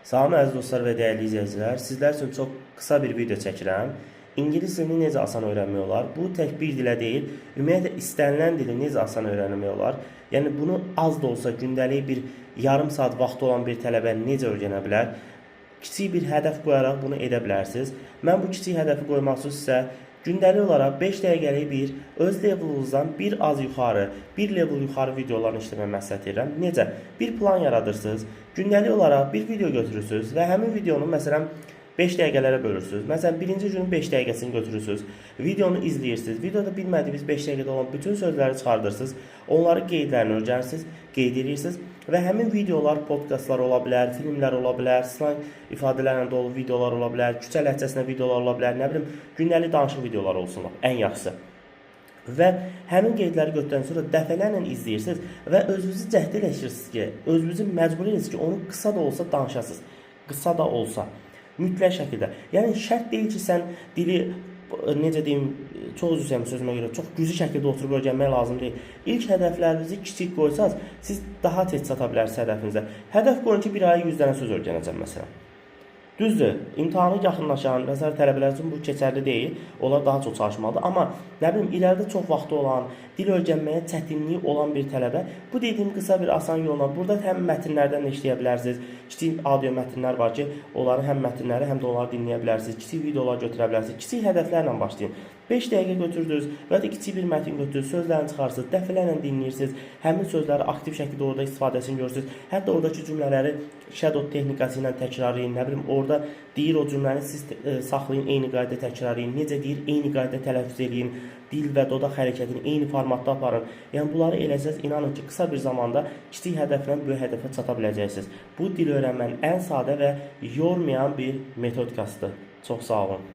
Salam əziz dostlar və dəyərli izləyicilər. Sizlər üçün çox qısa bir video çəkirəm. İngilis dilini necə asan öyrənmək olar? Bu tək bir dilə deyil, ümumiyyətlə istənilən dili necə asan öyrənmək olar? Yəni bunu az da olsa gündəlik bir yarım saat vaxtı olan bir tələbə necə öyrənə bilər? Kiçik bir hədəf qoyaraq bunu edə bilərsiniz. Mən bu kiçik hədəfi qoymaq üçün sizə gündəlik olaraq 5 dəqiqəlik bir öz levelınızdan bir az yuxarı, bir level yuxarı videolarını işləməyi məsləhət edirəm. Necə? Bir plan yaradırsınız. Gündəlik olaraq bir video götürürsünüz və həmin videonu məsələn 5 dəqiqələrə bölürsünüz. Məsələn, birinci günün 5 dəqiqəsini götürürsünüz. Videonu izləyirsiniz. Videoda bilmədiyiniz 5 dəqiqədə olan bütün sözləri çıxardırsınız. Onları qeydlərini öyrənirsiniz, qeyd edirsiniz və həmin videolar podkastlar ola bilər, filmlər ola bilər, slang ifadələrlə dolu videolar ola bilər, küçə ləhcəsində videolar ola bilər, nə bilim, gündəlik danışıq videoları olsun lap, ən yaxşısı. Və həmin qeydləri götürəndən sonra dəfələrlə izləyirsiniz və özünüzü cəhd eləyirsiniz ki, özünüzü məcbur edirsiniz ki, onu qısa da olsa danışasınız. Qısa da olsa. Mütləq şəkildə. Yəni şərt deyil ki, sən dili necə deyim, çox üzr istəyirəm sözümə görə, çox güclü şəkildə oturub öyrənmək lazım deyil. İlk hədəflərinizi kiçik qoysanız, siz daha tez çata bilərsiniz hədəfinizə. Hədəf qoyun ki, bir aya 100 dənə söz öyrənəcəm məsələn. Düzdür, imtahanı yaxınlaşan və sair tələbələr üçün bu keçərli deyil. Onlar daha çox çalışmalıdır. Amma nə bilim, irəlidə çox vaxtı olan, dil öyrənməyə çətinliyi olan bir tələbə bu dediyim qısa bir asan yolla burada həm mətnlərdən də işləyə bilərsiniz. Kiçik audio mətnlər var ki, onları həm mətnləri, həm də onları dinləyə bilərsiniz. Kiçik videolar götürə bilərsiniz. Kiçik hədəflərlə başlayın. 5 dəqiqə götürdünüz və ya da kiçik bir mətn götürdünüz, sözlərini çıxarsınız, dəfələrlə dinləyirsiniz. Həmin sözləri aktiv şəkildə orada istifadəsini görürsünüz. Hətta oradakı cümlələri shadow texnikası ilə təkrarlayın. Nə bilim, orada deyir o cümləni siz saxlayın, eyni qaydada təkrarlayın. Necə deyir, eyni qaydada tələffüz eləyin. Dil və dodaq hərəkətini eyni formatda aparın. Yəni bunları eləsəz, inanın ki, qısa bir zamanda kiçik hədəflə böyük hədəfə çata biləcəksiniz. Bu dil öyrənmənin ən sadə və yormayan bir metodikasıdır. Çox sağ olun.